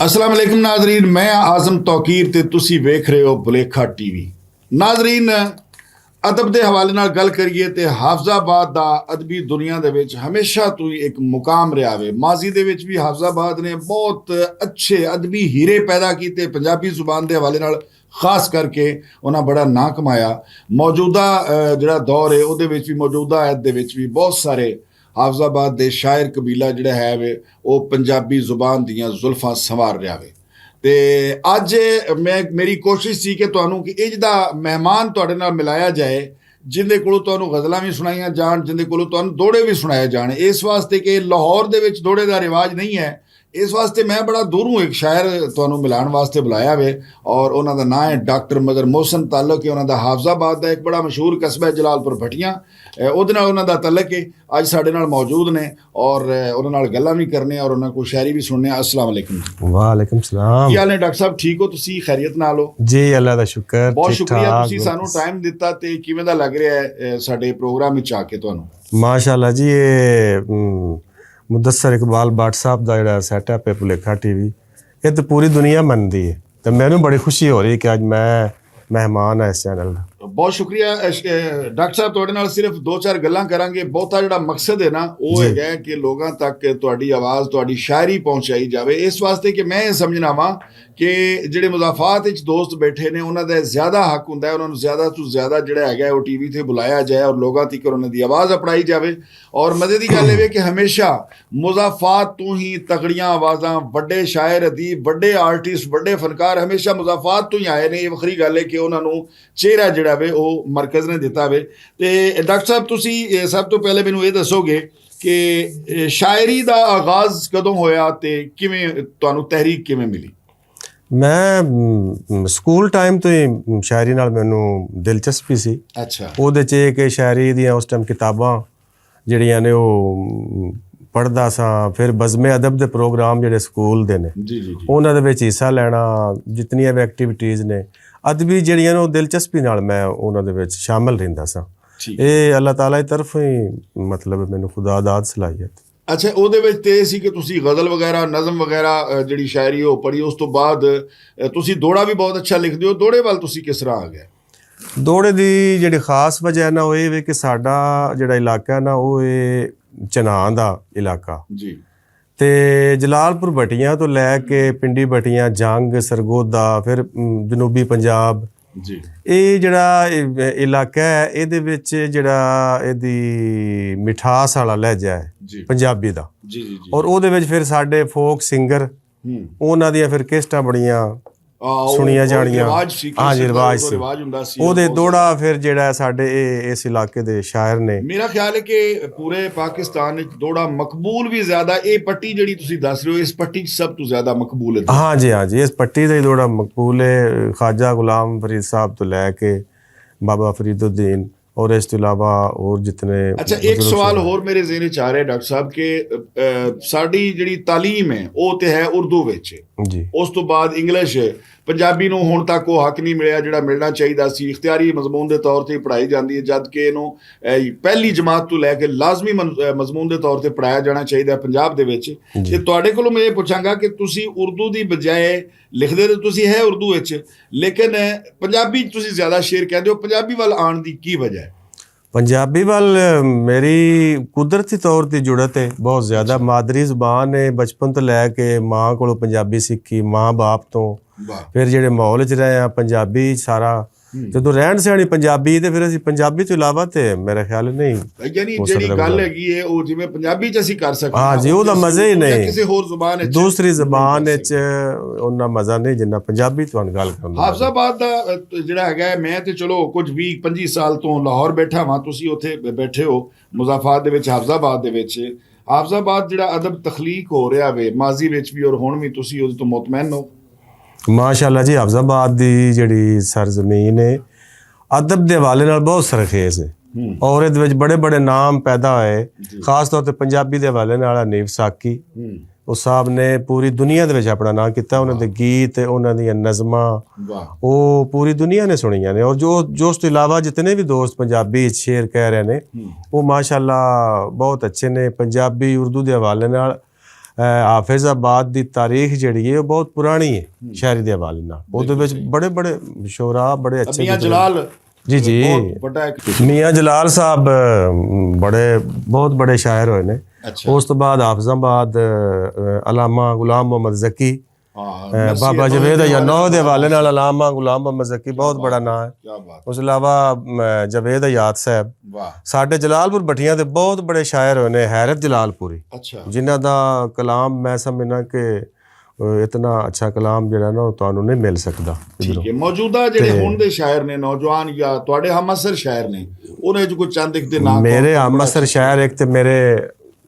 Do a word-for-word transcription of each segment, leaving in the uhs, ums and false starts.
السلام علیکم ناظرین، میں اعظم توقیر تے تسی ویکھ رہے ہو بلیکھا ٹی وی۔ ناظرین، ادب دے حوالے نال گل کریے تے حافظ آباد دا ادبی دنیا دے وچ ہمیشہ تو ہی ایک مقام رہیا وے۔ ماضی دے وچ بھی حافظ آباد نے بہت اچھے ادبی ہیرے پیدا کیتے، پنجابی زبان دے حوالے نال خاص کر کے انہاں بڑا ناں کمایا۔ موجودہ، اے، جڑا دور ہے، اودے وچ بھی، موجودہ عہد دے وچ بھی بہت سارے حافظ آباد دے شاعر قبیلہ جڑا ہے وے، او پنجابی زبان دیاں زلفاں سنوار رہیا وے۔ تے اج میں، میری کوشش سی کہ تانوں کہ اج دا مہمان تہاڈے نال ملایا جائے، جندے کولوں تانوں غزلاں وی سنائیاں جان، جندے کولوں تانوں دوڑے وی سنائے جان۔ اس واسطے کہ لاہور دے وچ دوڑے دا رواج نہیں ہے، اس واسطے میں بڑا دوروں ایک شاعر تانوں ملان واسطے بلایا وے۔ اور انہاں دا ناں ہے ڈاکٹر مظہر محسن، تعلق ہے انہاں دا حافظ آباد دا، ایک بڑا مشہور قصبہ ہے جلال پور بھٹیاں۔ اے، اودے نال انہاں دا تعلق ہے۔ اج ساڈے نال موجود نے اور، اے، انہاں نال گلاں وی کرنے اور انہاں کو شاعری وی سننے۔ السلام علیکم۔ وعلیکم السلام۔ کی حال ہے ڈاکٹر صاحب؟ ٹھیک ہو تسی؟ خیریت نال ہو؟ جی، اللہ دا شکر، بہت ٹھیک شکریہ ٹھاک، تسی بس۔ سانوں ٹائم دتا تے کیویں دا لگ رہیا ہے، اے، ساڈے پروگرام وچ آ کے تانوں؟ ماشاءاللہ جی، اے، ام، مدثر اقبال بٹ صاحب دا جڑا سیٹ اپ ہے بلیکھا ٹی وی، اے تے پوری دنیا مندی ہے۔ تے مینوں بڑی خوشی ہو رہی کہ اج میں مہمان ہاں اس چینل دا۔ بہت شکریہ۔ اش-، اے، ڈاکٹر صاحب، تہاڈے نال صرف دو چار گلاں کراں گے۔ بہتا جڑا مقصد ہے نا، او جی۔ ہے کہ لوگاں تک تہاڈی آواز، تہاڈی شاعری پہنچائی جاوے۔ اس واسطے کہ میں یہ سمجھنا وا کہ جڑے مضافات وچ دوست بیٹھے نے، انہاں دا زیادہ حق ہوندا ہے، انہاں نوں زیادہ توں زیادہ جڑا ہے او ٹی وی تے بلایا جائے اور لوگاں تک انہاں دی آواز اپڑائی جاوے۔ اور مزے دی گل اے وے کہ ہمیشہ مضافات تو ہی تگڑیاں آوازاں، وڈے شاعر، ادیب، وڈے آرٹسٹ، وڈے فنکار ہمیشہ مضافات تو ہی آئے نے۔ یہ وکھری گل ہے کہ انہاں نوں چہرہ جڑا وے، او مرکز نے دتا وے۔ تے ڈاکٹر صاحب، تسی، اے، سب تو پہلے مینوں یہ دسو گے کہ، اے، شاعری دا آغاز کدوں ہویا تے کیویں، تانوں تحریک کیویں ملی؟ میں، م، سکول ٹائم تو ہی شاعری نال مینوں دلچسپی سی۔ اچھا۔ اودے چ اے کہ شاعری دیاں اس ٹائم کتاباں جڑیاں نے او، م، پڑھدا ساں، پھر بزم ادب دے پروگرام جڑے سکول دے نے، جی، جی، جی۔ انہاں دے وچ حصہ لینا، جتنیاں وی ایکٹیویٹیز نے، ادبی جڑیاں نے، او دلچسپی نال میں انہاں دے وچ شامل رہندا ساں۔ ٹھیک۔ اے اللہ تعالیٰ دی طرف ہی، مطلب، مینوں خدا داد صلاحیت۔ اچھا، اودے وچ تے اے سی کہ تسی غزل وغیرہ، نظم وغیرہ، اے، جڑی شاعری او پڑھی، اس تو بعد، اے، تسی دوڑا بھی بہت اچھا لکھ دیو۔ دوڑے وال تسی کس طرح آ گئے؟ دوڑے دی جڑی خاص وجہ ہے نا، او اے وے کہ ساڈا جڑا علاقہ ہے نا، او اے چناں دا علاقہ۔ جی۔ تے جلال پور بٹیاں تو لے کے پنڈی بٹیاں، جنگ، سرگودا، پھر، م، جنوبی پنجاب۔ جی۔ اے جڑا اے علاقہ ہے، اے دے وچ جڑا اے دی مٹھاس والا لہجہ ہے جی۔ پنجابی دا۔ جی، جی، جی۔ اور او دے وچ پھر ساڈے فوک سنگر، ہوں۔ انہاں دیاں پھر کیسٹاں بڑیاں آ، او، سنیاں او جانیاں۔ رواج سی، ہاں جی، کیسٹ دا رواج او سی۔ رواج ہوندا سی، او دے او دوڑا پھر جڑا ساڈے اے، اس علاقے دے شاعر نے۔ میرا خیال ہے کہ پورے پاکستان وچ دوڑا مقبول بھی زیادہ، اے پٹی جڑی تسی دس رہے ہو، اس پٹی چ سب تو زیادہ مقبول ہے۔ ہاں جی، ہاں جی، اس پٹی دا ہی دوڑا مقبول ہے۔ خواجہ غلام فرید صاحب تو لے کے بابا فرید الدین اور اس تو علاوہ اور جتنے اچھا، ایک بزرگ سوال شاعر ہیں۔ ہور میرے ذہن وچ آ رہا ہے ڈاکٹر صاحب کہ، اے، ساڈی جڑی تعلیم ہے، او تے ہے اردو وچ۔ جی۔ اس تو بعد انگلش ہے۔ پنجابی نوں ہن تک او حق نہیں ملیا جڑا ملنا چاہیدا سی۔ اختیاری مضمون دے طور تے پڑھائی جاندی ہے، جد کہ اینوں، اے، پہلی جماعت تو لے کے لازمی من-، اے، مضمون دے طور تے پڑھایا جانا چاہیدا ہے پنجاب دے وچ۔ جی۔ تے تہاڈے کولوں میں یہ پوچھاں گا کہ تسی اردو دی بجائے، لکھدے تے تسی ہے اردو وچ، لیکن، اے، پنجابی چ تسی زیادہ شعر کہندے ہو، پنجابی ول آن دی کی وجہ ہے؟ پنجابی ول میری قدرتی طور تے جڑت ہے، بہت زیادہ۔ اچھا۔ مادری زبان ہے، بچپن تو لے کے ماں کولوں پنجابی سیکھی، ماں باپ تو۔ واہ۔ پھر جڑے ماحول چ رہے ہیں، پنجابی سارا۔ ہوں۔ جدوں رہن سہن ہی پنجابی، تے پھر اسی پنجابی تو علاوہ تے میرا خیال نہیں یعنی ہو جڑی سکدا گل بندہ۔ ہیگی ہے، او جویں پنجابی چ اسی کر سکدے ہاں ہاں، جی، او او تے دا اسی مزہ ہی او تے نہیں۔ کسے ہور زبان وچ دوسری نہیں زبان کر وچ سکدے۔ اونا مزہ نہیں جنہ پنجابی تو گل کرن دا حافظ مزہ۔ آباد دا، اے، جڑا ہیگا ہے، میں تے چلو کچھ ویہہ پنجی سال تو لاہور بیٹھا ہاں، تسی اوتھے بیٹھے ہو مضافات دے وچ، حافظ آباد دے وچ۔ حافظ آباد جڑا ادب تخلیق ہو رہیا وے ماضی وچ بھی اور ہن بھی، تسی اوہدے تو مطمئن ہو؟ ماشاءاللہ جی، حافظ آباد دی جڑی سرزمین ہے، ادب دے حوالے نال بہت سرخیز ہے۔ ہوں۔ اور ادب وچ بڑے بڑے نام پیدا ہوئے، جی۔ خاص طور تے پنجابی دے حوالے نال حنیف ساقی۔ ہوں۔ اس صاحب نے پوری دنیا دے وچ اپنا نام کیتا، انہاں دے واہ۔ گیت، انہاں دیاں نظماں، واہ۔ او پوری دنیا نے سنیاں نے۔ اور جو، جو اس تو علاوہ جتنے بھی دوست پنجابی شعر کہہ رہے نے، ہوں۔ وہ ماشاءاللہ بہت اچھے نے۔ پنجابی، اردو دے حوالے نال حافظ آباد دی تاریخ جڑی ہے، وہ بہت پرانی ہے۔ شاعری دے حوالے نال، اودے وچ بڑے بڑے شعراء، بڑے اچھے میاں گزرے۔ جلال جی، جی۔ بہت بڑا ایک میاں جلال صاحب، ام، بڑے، بہت بڑے شاعر ہوئے نے۔ اچھا۔ اس تو بعد حافظ آباد، ا، علامہ غلام محمد ذکی، ہاں، ا، نرسری بابا جوید یا نو دے حوالے نال علامہ غلام محمد ذکی بہت بڑا نام ہے۔ کیا بات۔ اس علاوہ، م، جاوید حیات صاحب، واہ۔ ساڈے جلال پور بٹھیاں دے بہت بڑے شاعر ہوئے نے، حیرت جلال پوری، اچھا۔ جنہاں دا کلام میں سمجھنا کہ اتنا اچھا کلام جڑا نا، وہ تانوں نہیں مل سکدا۔ ٹھیک ہے، موجودہ جڑے ہن دے شاعر نے، نوجوان یا تواڈے ہم عصر شاعر نے، انہاں چ کوئی چند ایک دے نام میرے ہم عصر شاعر، ایک تے میرے،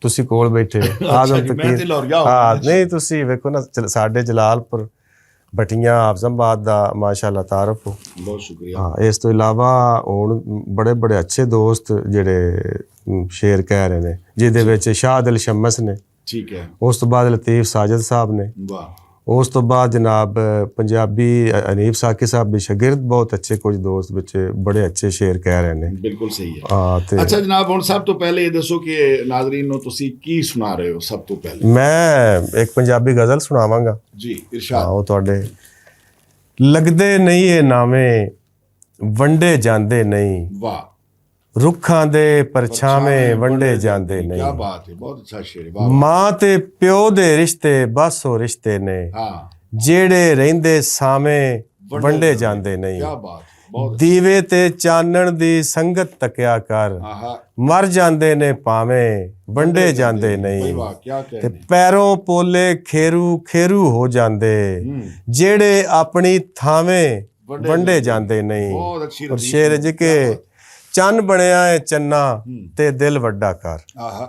تسی کول بیٹھے ہو، اچھا آزم جی، میں فقیر۔ تے لوریا ہاں، نہیں، تسی ویکھو نا، چل-، ساڈے جلال پور بٹیاں، حافظ آباد دا ماشاءاللہ تعارف ہو۔ بہت شکریہ۔ ہاں، اس تو علاوہ ہن بڑے بڑے اچھے دوست جڑے، م، شعر کہہ رہے نے، جس دے وچ شاہ دل شمس نے، ٹھیک ہے۔ اس تو بعد لطیف ساجد صاحب نے۔ واہ۔ اس تو بعد جناب پنجابی حنیف ساقی صاحب بھی شاگرد، بہت اچھے کچھ دوست بچے، بڑے اچھے شعر کہہ رہے نے۔ بالکل صحیح ہے۔ ہاں، تے اچھا جناب، ہن سب تو پہلے یہ دسو کہ ناظرین نو تسی کی سنا رہے ہو سب تو پہلے؟ میں ایک پنجابی غزل سناواں گا۔ جی، ارشاد۔ ہاں، وہ تواڈے لگدے نہیں اے ناویں، ونڈے جاندے نہیں۔ واہ۔ رکھاں دے پرچھاویں ونڈے جاندے نہیں۔ کیا بات ہے، بہت اچھا شعر ہے، واہ، واہ۔ ماں تے پیو دے رشتے بس او رشتے نے، ہاں۔ جیڑے رہندے سامیں ونڈے جاندے نہیں۔ کیا بات ہے، بہت اچھا۔ دیوے تے چانن دی سنگت تکیا کر، آہا۔ مر جاندے نے پاویں ونڈے جاندے نہیں۔ واہ، کیا کہنے۔ تے پیروں پولے کھیرو کھیرو ہو جاندے، ہم۔ جیڑے اپنی تھاویں ونڈے جاندے نہیں۔ بہت اچھی اور شعر ہے جی کہ چن بنیا ہے چنا تے دل وڈا کر۔ آہا۔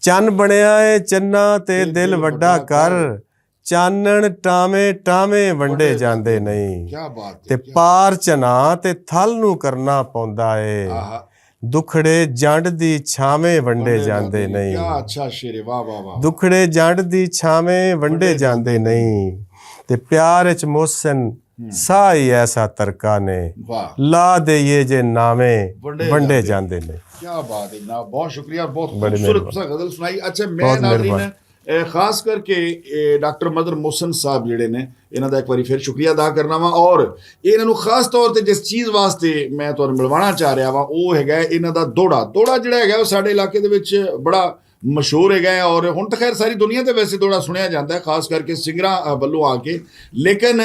چن بنیا ہے چنا تے دل وڈا کر، چانن ٹاویں ٹاویں ونڈے جاندے نہیں۔ کیا بات ہے، تے کیا پار چنا تے تھل نوں کرنا پوندا ہے۔ آہا۔ دکھڑے جنڈ دی چھاویں ونڈے جاندے نہیں۔ کیا اچھا شعر ہے، واہ، واہ، واہ۔ دکھڑے جنڈ دی چھاویں ونڈے جاندے نہیں۔ تے پیار اچ محسن سا ہی ایسا ترکا نے، واہ۔ لا دئیے جے ناویں ونڈے جاندے نے۔ کیا بات ہے جناب، بہت شکریہ، بہت خوبصورت تساں غزل سنائی۔ اچھا، میں ناظرین، اے، خاص کر کے، اے، ڈاکٹر مدر محسن صاحب جڑے نے، انہاں دا ایک واری پھر شکریہ ادا کرنا وا، اور انہاں نوں خاص طور تے جس چیز واسطے میں تہانوں ملوانا چاہ رہا وا، او ہے گا انہاں دا دوڑا۔ دوڑا جڑا ہے گا، او ساڈے علاقے دے وچ بڑا مشہور ہے گا، اور ہن تے خیر ساری دنیا تے ویسے دوڑا سنیا جاندا ہے، خاص کر کے سنگراں، آ، ولوں آ کے، لیکن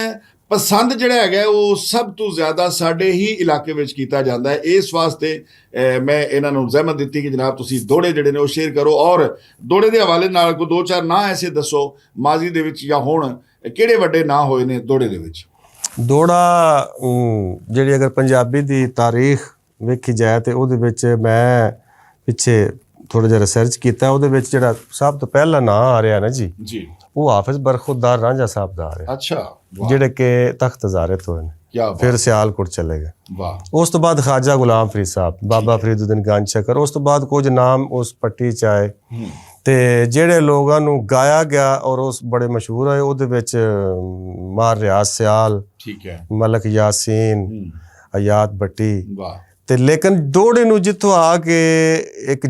پسند جڑا ہے گا، او سب تو زیادہ ساڈے ہی علاقے وچ کیتا جاندا ہے۔ اس واسطے، اے، میں انہاں نوں زحمت دتی کہ جناب، تسی دوڑے جڑے نے، او شیئر کرو، اور دوڑے دے حوالے نال کوئی دو چار ناں ایسے دسو، ماضی دے وچ یا ہن کیڑے وڈے ناں ہوئے نے دوڑے دے وچ؟ دوڑا، ام، جڑی اگر پنجابی دی تاریخ ویکھی جائے تے اودے وچ میں پچھے تھوڑا جہا ریسرچ کیتا، اودے وچ جڑا سب تو پہلا ناں آ رہا نا جی، جی۔ وہ حافظ برخودار رانجھا صاحب دا آ رہا۔ اچھا، واہ۔ جڑے کہ تخت ہزارے تو ہیں۔ کیا بات۔ پھر سیالکوٹ چلے گئے۔ واہ۔ اس تو بعد خواجہ غلام فرید صاحب، بابا فرید الدین گنج شکر، اس تو بعد کچھ نام اس پٹی چ آئے۔ تے جڑے لوگاں نوں گایا گیا اور اس بڑے مشہور ہوئے، اودے وچ مار ریاض سیال، ٹھیک ہے۔ ملک یاسین، حیات بٹی۔ واہ۔ تے لیکن دوڑے نوں جتھوں آ کے ایک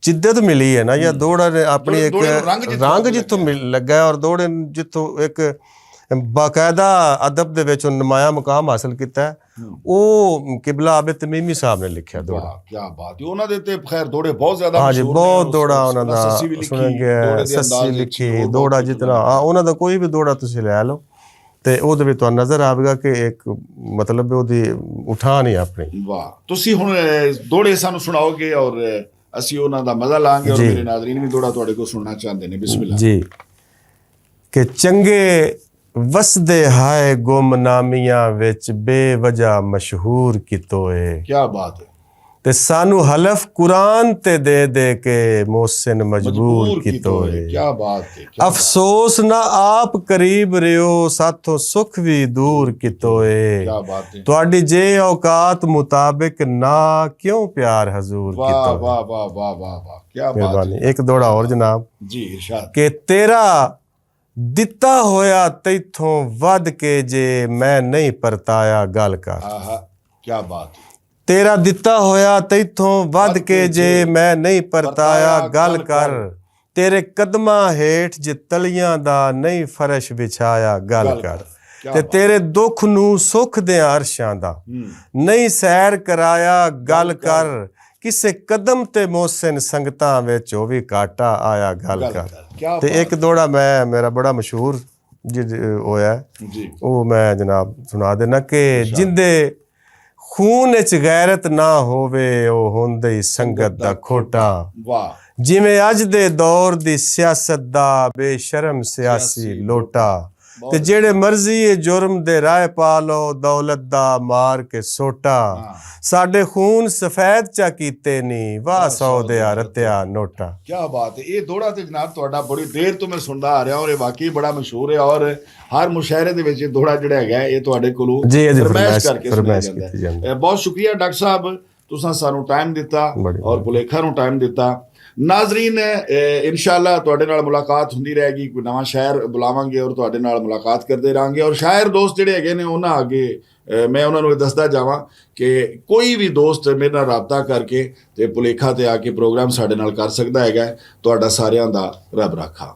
جدت ملی ہے نا، یا دوڑا نے اپنی ایک دوڑے نوں رنگ جتھوں رنگ آ کے جتھوں لگا۔ مل-، لگا ہے، اور دوڑے نوں جتھوں ایک باقاعدہ ادب دے وچ نمایاں مقام حاصل کیتا ہے۔ او قبلہ عابد تمیمی صاحب نے لکھیا دوڑا۔ واہ، کیا بات ہے۔ انہاں دے تے خیر دوڑے بہت زیادہ ہاں جی، مشہور نے، بہت دوڑا انہاں دا سسی بھی لکھی، سنن گیا، دوڑے دے سسی انداز وچ لکھی، دوڑا جتنا، ہاں، انہاں دا کوئی بھی دوڑا تسی لے لو، تے او دے وچ تہانوں نظر آوے گا کہ ایک، مطلب، او دی اٹھان ہی اپنی۔ واہ، تسی ہن، اے، دوڑے سانوں سناؤ گے اور، اے، اسی انہاں دا مزہ لاں گے اور جی۔ میرے ناظرین بھی دوڑا تہاڈے کو سننا چاہندے نے۔ بسم اللہ۔ جی۔ کہ چنگے وسدے ہائے گم نامیاں وچ بے وجہ مشہور کیتو اے۔ کیا بات ہے۔ تے سانو حلف قرآن تے دے دے کے محسن مجبور کیتو اے۔ کیا بات ہے، کیا بات ہے۔ افسوس نہ آپ قریب رہیو، ساتھوں سکھ وی دور کیتو اے۔ کیا بات ہے۔ تہاڈی جے اوقات مطابق نہ کیوں پیار حضور کیتو اے۔ واہ، واہ، واہ، واہ، واہ، واہ۔ کیا بات ہے۔ مہربانی۔ ایک دوڑا اور جناب۔ جی، ارشاد۔ کہ تیرا دتا ہویا تیتھوں ودھ کے جے میں نہیں پرتایا گل کر۔ آہا، کیا بات ہے۔ تیرا دتا ہویا تیتھوں ودھ کے جے میں نہیں پرتایا گل کر۔ تیرے قدماں ہیٹھ جے تلیاں دا نہیں فرش وچھایا، گل کر۔ تے تیرے دکھ نوں سکھ دیاں عرشاں دا نہیں سیر کرایا، گل کر۔ کسے قدم تے محسن سنگتاں وچ او وی گھاٹا آیا، گل کر۔ تے ایک دوڑا میں، میرا بڑا مشہور جی، ہویا ہے، او میں جناب سنا دینا کہ جندے خون اچ غیرت نہ ہووے، او ہوندے ہی سنگت دا کھوٹا۔ جویں اج دے دور دی سیاست دا بے شرم سیاسی لوٹا۔ تے جیڑے مرضی اے جرم دے رائے پا لو، دولت دا مار کے سوٹا۔ ساڈے خون سفید چا کیتے نی، واہ سو دے آ رتیا نوٹا۔ کیا بات ہے، یہ دوڑا تے جناب تہاڈا بڑی دیر تو میں سندا آ رہا ہوں، اور یہ واقعی بڑا مشہور ہے، اور ہر مشاعرے دے وچ یہ دوڑا جڑا ہے، یہ تہاڈے کولوں جی، جی، فرمائش فرمائش، کر کے سنایا فرمائش جاندا ہے۔ کیتی جاندی ہے۔ اے، بہت شکریہ ڈاکٹر صاحب، تساں سانوں ٹائم دتا بڑی اور بلیکھا نوں ٹائم دتا۔ ناظرین، اے، انشاءاللہ تہاڈے نال ملاقات ہوندی رہے گی، کوئی نواں شاعر بلاواں گے اور تہاڈے نال ملاقات کردے رہاں گے، اور شاعر دوست جڑے ہیگے نے انہاں اگے، اے، میں انہاں نوں یہ دسدا جاواں کہ کوئی بھی دوست میرے نال رابطہ کر کے تے پلیکھا تے آ کے پروگرام ساڈے نال کر سکدا ہے۔ تہاڈا ساریاں دا رب رکھا۔